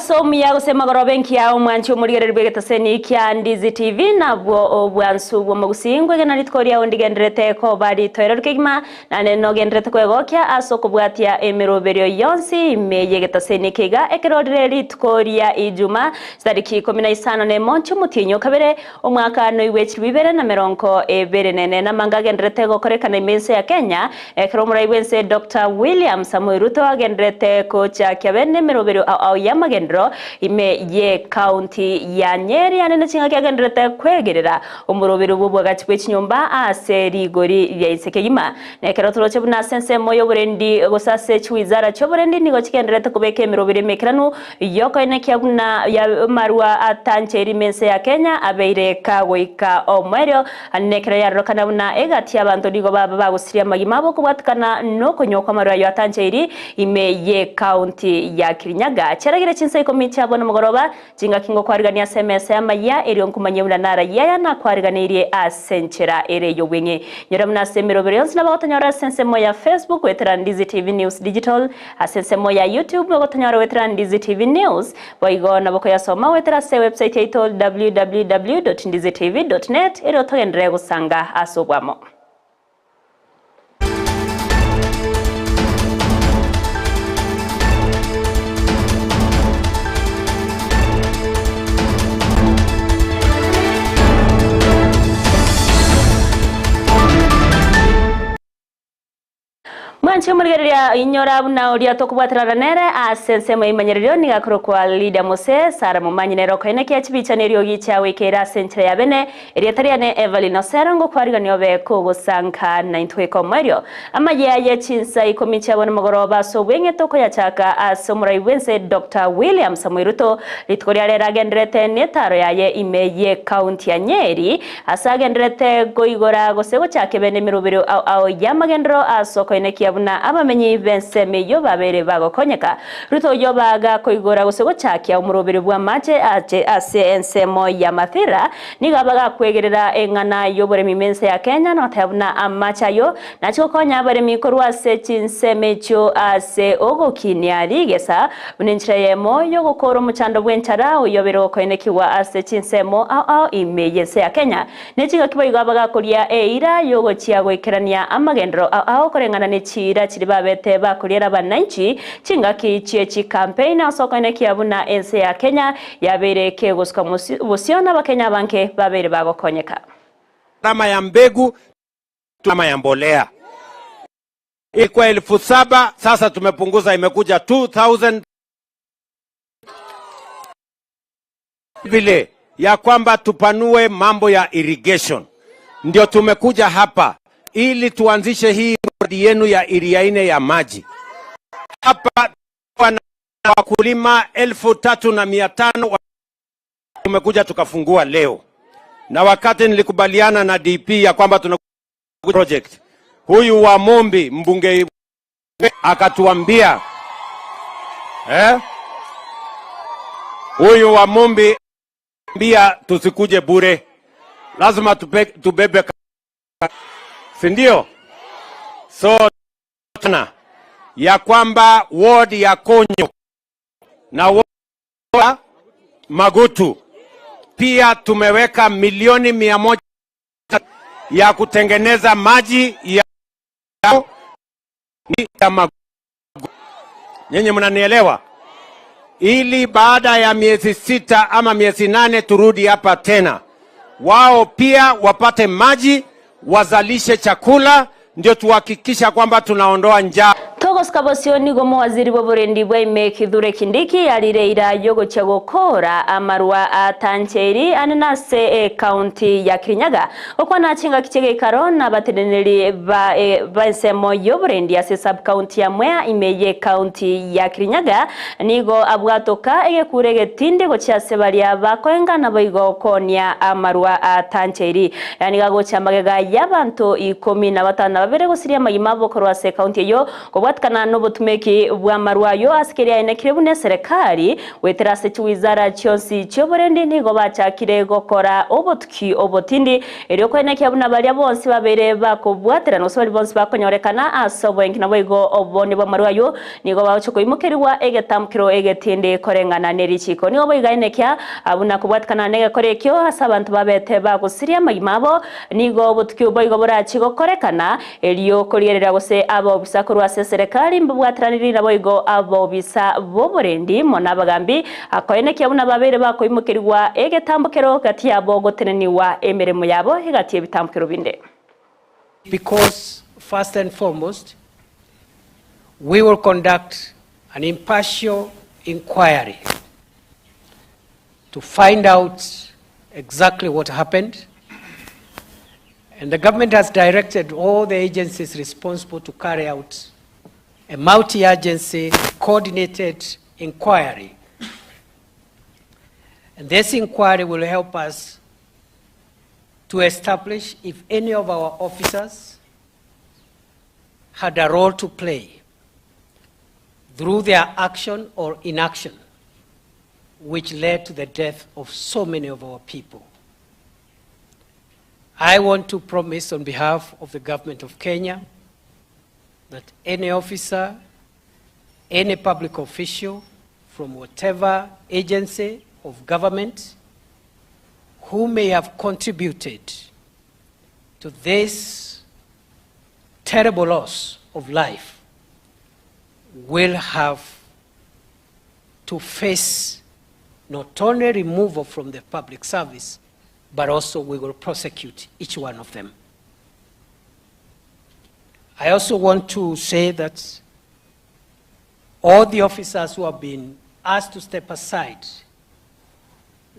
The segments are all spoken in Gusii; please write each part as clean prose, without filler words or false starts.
Omogaso omuya gose magoroba enkiya omwanchi omorigereria bw'egetaseni kia Ndizi TV nabwo obwansu bw'omogusii nkwegena rituko riao ndigenderete koba ritoereru kegima Naende nogenderete kwegokia ase okobwatia emeroberio yonsi ime y'egetaseni eke iga ekero rire rituko ria Ijuma, chitariki ikomi na isano nemo chi'omotienyi o kabere, omwaka noigwe chilifu ibere na merongo ebere nene. Namanga agenderete gokorekana ime ense ya Kenya, ekero omorai bw'ense Doctor William Samoei Ruto agenderete gochakia bene emeroberio ao ao y'amagenderero ime y'ecounty ya Nyeri ande neching'aki agenderete kwegerera Omoroberi bw'obwagachi bwe chinyomba ase rigori ria inse kegima. Na ekero toroche buna ase ensemo y'oborendi gose ase chiwizara chi'oborendi nigo chigendererete kobeka emeroberi emekeranu y'okoenekia buna y'amarwa atancheiri ime ense ya Kenya abeire kagoika omoerio. Ande nekero yarorokana buna egati y'abanto nigo baba bagosiria amagima abo kobwatikana nokonywa kw'amarwa ayio atancheiri ime y'ecounty ya Kirinyaga. Chiaragire chinsa ikomi chia bono mogoroba Chingaki ngokwarigania ase emesa y'amayia, erio nkomanye buna narayie aya nakwariganeirie ase enchera ere y'obweng'e. Nyora buna ase emerobero yonsi nabo ogotonyora ase ensemo ya Facebook goetera Ndizi TV News Digital, ase ensemo ya YouTube ogotonyora goetera Ndizi TV News, boigo nabo okoyasoma goetera ase ewebsite yaito www.ndizitv.net erio togenderere gosanga ase obwamo. Mwanche omorigereria inyora buna oria tokobwaterana nere ase ensemo y'eimanyererio nigo akorokwa Lydia Mose, Sarah Momanyi nere okoenekia chibicha na eriogi chiagoikeire ase enchera ya bene Erieta riane Evelyn Osero ngokwarigania obe kogosanka naintwe goika omoerio. Amayia ye chinsa ikomi chia bono mogoroba ase obweng'e tokoyachaka ase omorai bw'ense Doctor William Samoei Ruto rituko ria rero agenderete netaro yaye ime ye county ya Nyeri ase agenderete koigora gose gochaka ebene emeroberio ao ao y'amagenderero ase okoenekia buna abamenyi b'ensemo eyio babeire bagokonyeka. Ruto oyio bagakoigora gose gochakia omoroberio bw'amache ache ase ensemo ya Mathira, nigo bagakwegerera eng'ana y'oboremi m'ense ya Kenya na goteba buna amache ayio nache gokonya abaremi korwa ase chinsemo echio ase ogokinia rigesa buna enchera eyemo y'ogokoora omochando bw'enchara oyio obeire gokoenekigwa ase chinsemo ao ao ime y'ense ya Kenya. Ne chingaki boigo abagakoria eira y'ogochia goikerania amagenderero ao ao koreng'ana ne chiira chiria babete bakoriera abananchi chingaki chie chikampeini ase okoenekia buna ense ya Kenya yabeire kegosuka bosio na abakenya abange babeire bagokonyeka. Gharama ya mbegu, gharama ya mbolea ilikuwa 7,000, sasa tumepunguza imekuja 2000 vile ya kwamba tupanue mambo ya irrigation, ndio tumekuja hapa ili tuanzishe hii mradi yenu ya Iriaine ya maji hapa. Wana wakulima 3,500 tumekuja tukafungua leo, na wakati nilikubaliana na DP ya kwamba tuna project, huyu wa Mombi mbunge akatuambia Huyu wa Mumbi ambia tusikuje bure, lazima tubebe, si ndio? So tuna ya kwamba ward ya Konyo na ward ya Magutu pia tumeweka milioni mia moja ya kutengeneza maji ya Magutu. Nyinyi mnanielewa? Ili baada ya miezi 6 ama miezi 8 turudi hapa tena, wao pia wapate maji, wazalishe chakula, ndio tuhakikisha kwamba tunaondoa njaa. Togosika bosio nigo mowaziri bw'oborendi bwa ime Kithure Kindiki arire ira yogochia gokora amarwa atancheri ane nase ekaunti ya Kirinyaga okwana chingaki chi'egeikaro na abateneneri ba ensemo y'oborendi ase sub-county ya Mwea ime y'ekaunti ya Kirinyaga nigo abwatoka egekure egetindi gochia ase baria bakoenga naboigo koonia amarwa atancheri. Aya nigo agochia amagega y'abanto ikomi na batano na babere gosiria amagima abo korwa ase ekaunti eyio kobwatikana Kobwatekana nobotumeki bw'amarwa ayio ase keria aenekire buna eserekari goetera ase chiwizara chionsi chi'oborendi nigo bachakire gokora obotuki obotindi erio koenekia buna baria bonsi babeire bakobwaterana gose baria bonsi bakonyorekana ase oboenki naboigo obonde bw'amarwa ayio nigo bagochia koimokerigwa egetamkero egetindi koreng'ana nerichiko. Nigo boigo aenekia buna kobwatekana negekora ekio ase abanto babete bagosiria amagima abo nigo obotuki boigo borachie gokorekana Erio korigereria gose abaobisa korwa ase eserekari mbabwateraniri naboigo abaobisa b'oborendi mono abagambi, akoenekia buna babeire bakoimokerigwa egetambokero gati yabo gotenenigwa emeremo yabo egati y'ebitambokero binde. Because first and foremost, we will conduct an impartial inquiry to find out exactly what happened. And the government has directed all the agencies responsible to carry out a multi-agency coordinated inquiry. And this inquiry will help us to establish if any of our officers had a role to play through their action or inaction, which led to the death of so many of our people. I want to promise on behalf of the government of Kenya that any officer, any public official from whatever agency of government who may have contributed to this terrible loss of life will have to face not only removal from the public service, but also we will prosecute each one of them. I also want to say that all the officers who have been asked to step aside,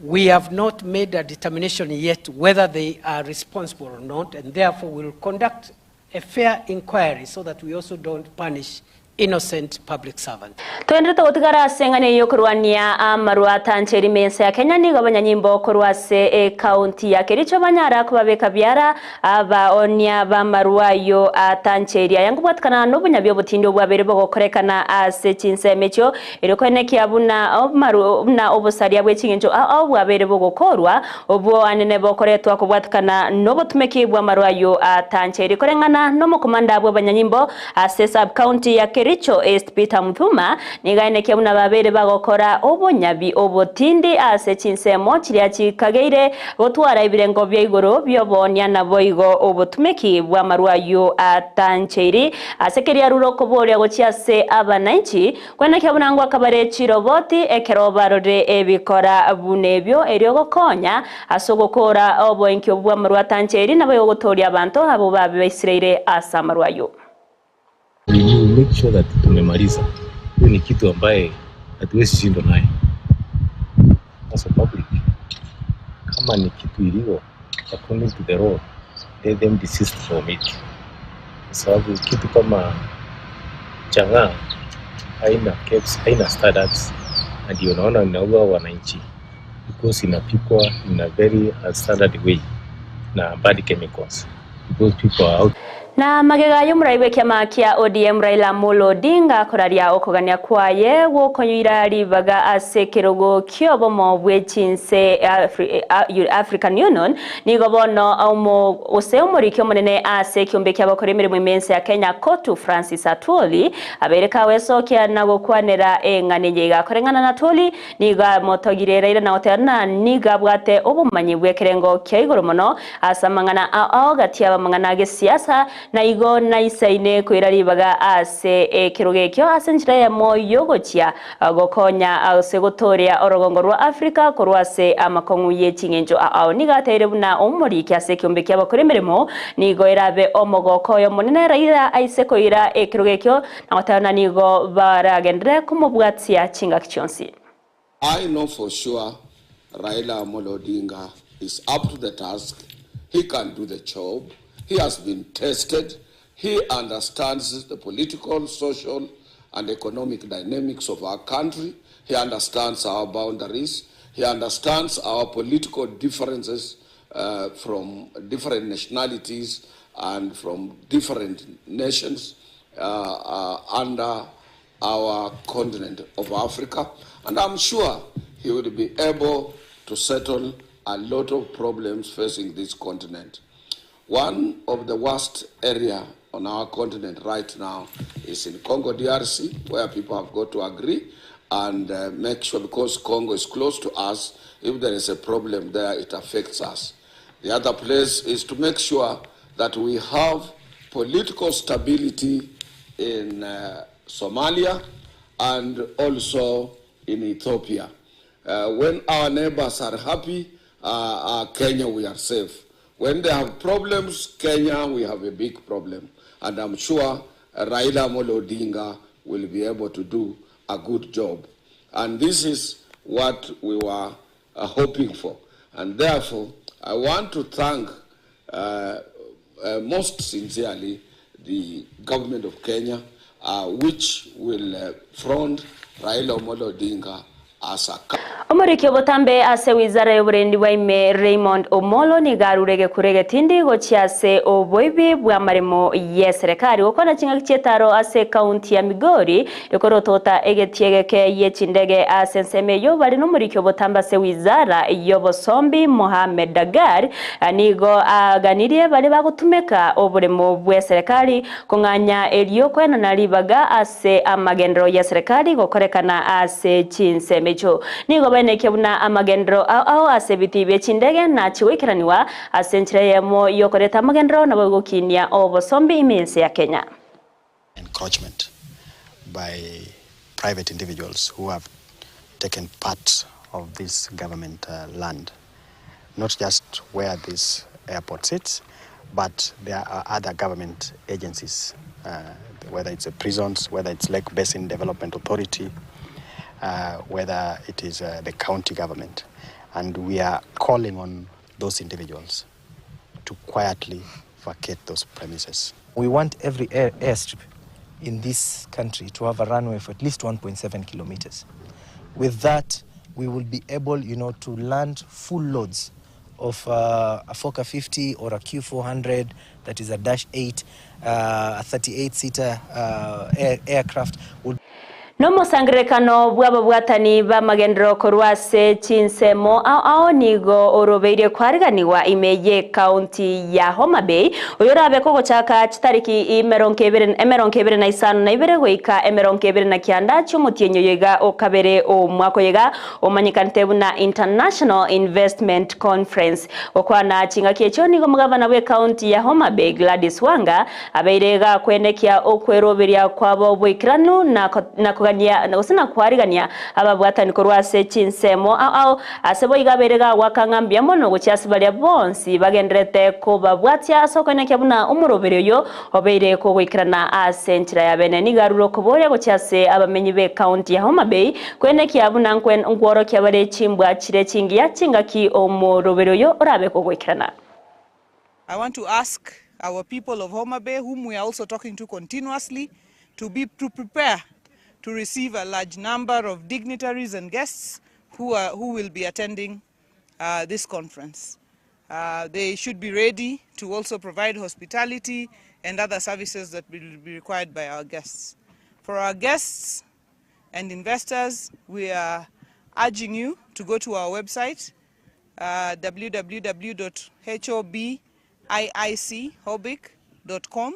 we have not made a determination yet whether they are responsible or not, and therefore we will conduct a fair inquiry so that we also don't punish innocent public servants. Toenderete gotigara ase eng'ana eye y'okorwania amarwa atancheri ime ense ya Kenya nigo abanyanyimbo korwa ase ekaunti ya Kericho banyara kobabeka biara abaonia b'amarwa ayio atancheri aya nkobwatikana nobonyabi obotindi obwabeire bogokorekana ase chinsemo echio erio koenekia buna buna obosaria bwe ching'encho ao ao bwabeire bogokorwa Obwo anene bokoretwa kobwatikana nobotumeki bw'amarwa ayio atancheirie koreng'ana nomokomanda bw'abanyanyimbo ase sub-county ya Kericho East Peter Muthuma nigo aenekia buna babeire bagokora obonyabi obotindi ase chinsemo chiria chikageire gotwara ebirengo bia igoro bi'oboonia naboigo obotumeki bw'amarwa ayio atancheiri ase keria arure okoboria gochia ase abananchi Kwenekia buna ngwakabare chiroboti ekero barorire ebikora buna ebio, erio gokonya ase ogokoora oboenki obwo bw'amarwa atancheri, naboigo gotooria abanto abwo babeisireire ase amarwa ayio. We will make sure that tumemaliza. Hiyo ni kitu ambaye hatuwezi shindwa naye as a public. Kama ni kitu illegal according to the law, let them desist from it. Kwa sababu kitu kama chang'aa haina KEBS, haina standards na ndio unaona inaua wananchi because inapikwa in a very unstandard way na bad chemicals because people are out Na magega y'omorai bw'ekiama kia ODM Raila Amolo Odinga koraria okogania kwaye gw'okonyoira ribaga ase ekerogo ki'obomo bwe chinse African Union nigo bono gose omoriki omonene ase ekiombe ki'abakora emeremo ime ense ya Kenya Kotu Francis Atwoli abeire kagoesokia na gokwanera eng'ana eye iga koreng'ana na Atwoli Nigo amotogire Raila na goteba ng'a nigo abwate obomanyi bw'ekerengo kia igoro mono ase amang'ana ao ao gati y'abamang'ana a gesiasa, na igo naisaine koira ribaga ase ekerogo ekio ase enchera eyemo y'ogochia gokonya gose gotooria orogongo rwa Africa korwa ase amakong'u ye ching'encho ao ao. Nigo ateire buna omoriki ase ekeombe ki'abakora emeremo nigo erabe omogoko oye omonene Raila aise koira ekerogo ekio Na goteba ng'a nigo baragenderere komobwatia chingaki chionsi. I know for sure Raila Amolo Odinga is up to the task, he can do the job, he has been tested, he understands the political, social and economic dynamics of our country, he understands our boundaries, he understands our political differences from different nationalities and from different nations. uh, under our continent of Africa. And I'm sure he will be able to settle a lot of problems facing this continent. One of the worst area on our continent right now is in Congo DRC, where people have got to agree and uh, make sure, because Congo is close to us, if there is a problem there, it affects us. The other place is to make sure that we have political stability in uh, Somalia and also in Ethiopia. Uh, when our neighbors are happy, uh, uh, Kenya, we are safe. When they have problems, Kenya, we have a big problem. And I'm sure Raila Amolo Odinga will be able to do a good job. And this is what we were uh, hoping for. And therefore, I want to thank uh, uh, most sincerely the government of Kenya, uh, which will uh, front Raila Amolo Odinga as a Omoriki obotambe ase wizara y'oborendi bwa ime Raymond Omolo nigo arure gekure getindi gochia ase oboibi bwa maremo ye serikali gokwana ching'aki chietaro ase ekaunti ya Migori rikorotota egetie geke ye chindege ase ensemo eyo bari nomoriki obotambe ase wizara y'obosombi Mohamed Dagar nigo aganirie bari bagotumeka oboremo bwa serikali kong'anya erio koenana ribaga ase amagendero ya serikali gokorekana ase chinsemo echo nigo baenekia buna amagendero ao ao ase ebiti bia chindege na chigoikeraniwa ase enchera eyemo yokoreta amagendero nabo gokinia obosombi ime ense ya Kenya. encroachment by private individuals who have taken part of this government uh, land, not just where this airport sits, but there are other government agencies, uh, whether it's the prisons, whether it's Lake Basin Development Authority, uh, whether it is uh, the county government. And we are calling on those individuals to quietly vacate those premises. We want every air, airstrip in this country to have a runway of at least 1.7 kilometers. With that, we will be able, you know, to land full loads of uh, a Fokker 50 or a Q400, that is a Dash 8, uh, a 38-seater uh, air, aircraft would Nomosangererekano bw'ababwatani b'amagendero korwa ase chinsemo ao ao nigo orobeire kwariganiwa ime ye county ya Homa Bay oyo orabe kogochaka chitariki emerongo ebere emerongo ebere na isano na ibere goika emerongo ebere na kianda chi'omotienyi oyo iga okabere omwaka oyo iga omanyekanete buna International Investment Conference gokwana chingaki echio nigo omogavana bwe county ya Homa Bay Gladys Wanga abeire iga kwenekia okweroberia kwabo oboikeranu na na kogania gose na kwarigania ababwatani korwa ase chinsemo ao ao ase boiga abeire gagwaka ng'a mbuya mono gochia ase baria bonsi bagenderete kobabwatia ase okoenekia buna omoroberi oyo obeire kogoikerana ase enchera ya bene nigo arure okoboria gochia ase abamenyi be county ya Homa Bay kwenekia buna nkworokia bare chimbwa chire chingiya chingaki omoroberi oyo orabe kogoikerana. I want to ask our people of Homa Bay, whom we are also talking to continuously, to be to prepare to receive a large number of dignitaries and guests who, are, who will be attending uh, this conference. Uh, they should be ready to also provide hospitality and other services that will be required by our guests. For our guests and investors, we are urging you to go to our website, uh, www.hobiic.com,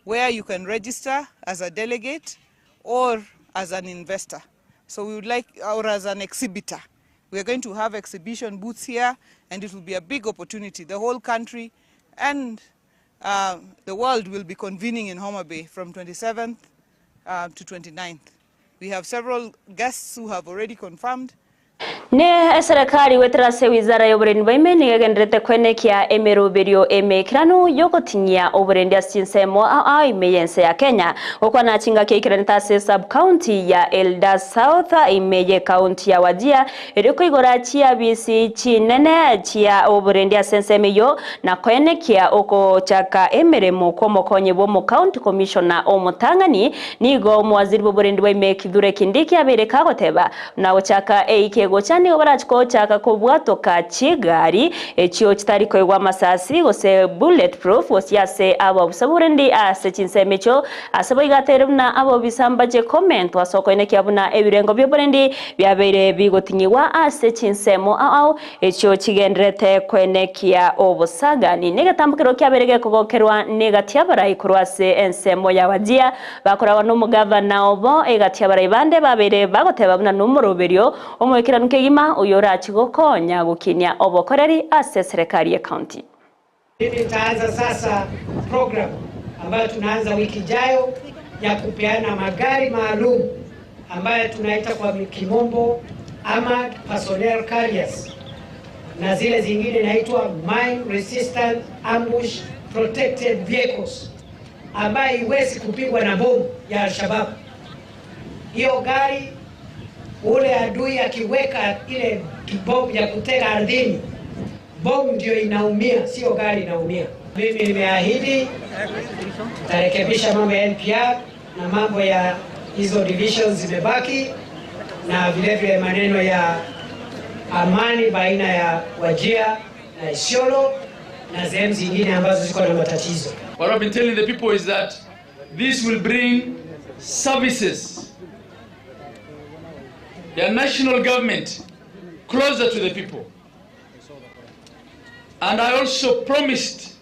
where you can register as a delegate or as an investor. So we would like, or as an exhibitor. We are going to have exhibition booths here, and it will be a big opportunity. The whole country and uh, the world will be convening in Homa Bay from 27th uh, to 29th. We have several guests who have already confirmed. Ne eserekari gwetera ase wizara y'oborendi bwa ime nigo egenderete kwenekia emeroberio emekiranu yogotinyia oborendi ase chinsemo ao ao ime y'ense ya Kenya gokwana chingaki eikiranete ase sub county ya Elda South ime ye county ya Wajir erio koigora chiabisi chinene chia oborendi ase ensemo eyo na kwenekia ogochaka emeremo kwa omokonyi bwa omo county commissioner omotang'ani nigo omowaziri bwa oborendi bwa ime Kithure Kindiki abeire kagoteba na gochaka eike gocha nigo barachi gochaka kobwatoka chigari echio chitari koigwa amasasi gose bullet proof gochia ase abobisa borendi ase chinsemo echio ase boigo ateire buna abobisa mbache komentwa ase okoenekia buna ebirengo bioborendi biabeire bigoting'igwa ase chinsemo ao ao echio chigendererete koenekia obosagani. Negetambokero kiabeire gekogokerwa negati y'abarai korwa ase ensemo ya Wajir, bakoragwa nomogavana obo egati y'abarai bande babeire bagoteba buna nomoroberio omoikeranu kegima oyio orachi gokonya gokinia obokoreri ase eserekari y'ecounty. Mimi nitaanza sasa program ambayo tunaanza wiki ijayo ya kupeana magari maalum ambayo tunaita kwa kimombo armored personnel carriers na zile zingine inaitwa mine resistant ambush protected vehicles ambayo iwezi kupigwa na bomu ya Al-Shabaab. Hiyo gari ule adui akiweka ile bomu ya kutega ardhini, bomu ndio inaumia, sio gari inaumia. Mimi nimeahidi tarekebisha mambo ya NPR na mambo ya hizo divisions zimebaki, na vile vile maneno ya amani baina ya Wajir na Isiolo na sehemu zingine ambazo ziko na matatizo. What I've been telling the people is that this will bring services, the national government, closer to the people. And I also promised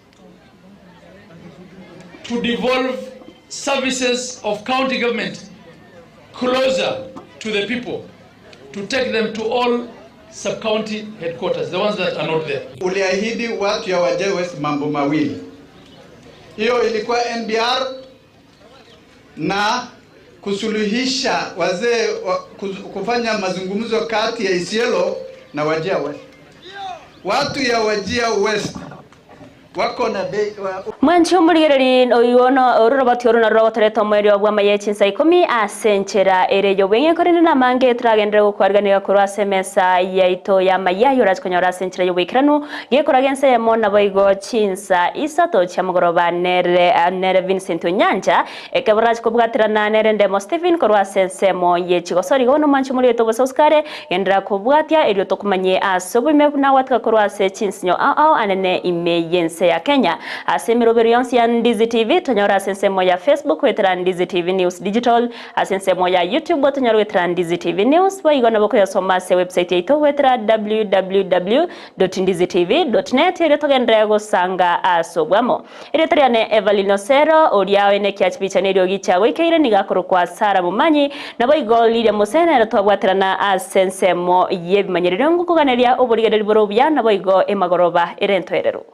to devolve services of county government closer to the people, to take them to all sub-county headquarters, the ones that are not there. Uliahidi watu ya Wajir West mambo mawili, hiyo ilikuwa NBR na kusuluhisha wazee kufanya mazungumzo kati ya Isiolo na Wajir West. Watu ya Wajir West wako na bei wa, Mwanchi omorigereri oyono ororobati oro narwo rogotoretwo mweri wa bwama ye chinsa ikumi ase enchera ere yobweng'e korende namange turagenderera gokwariganera korwa ase emesa yaito ya maya orachi konyora ase enchera y'oboikeranu gekoraga ense eyemo naboigo chinsa isato chia mogoroba nere nere Vincent Onyanja ekeborachi kobwaterana nere Ndemo Stephen korwa ase ensemo ye chigosori igo bono mwanchi omorigereria tobosa osukare gendera kobwatia erio tokomanye ase oboime buna gwatika korwa ase chinsinyo ao ao anene ime yense ya Kenya ase emerobero yonsi ya Ndizi TV tonyora ase ensemo ya Facebook gwetera Ndizi TV News Digital ase ensemo ya YouTube tonyora gwetera Ndizi TV News boigo nabo koyasoma ase website yaito gwetera www.ndizitv.net erio togenderere gosanga ase obwamo erio toriane Evelyn Osero oria oene kia chipicha nerio gicha goikeire niga akorokwa Sara Mumanyi nabo igo Lidia Musene ero twabwaterana ase ensemo y'ebimanyerero ngokoganeria oborigereri bore obuya nabo igo emagoroba ere entoerero.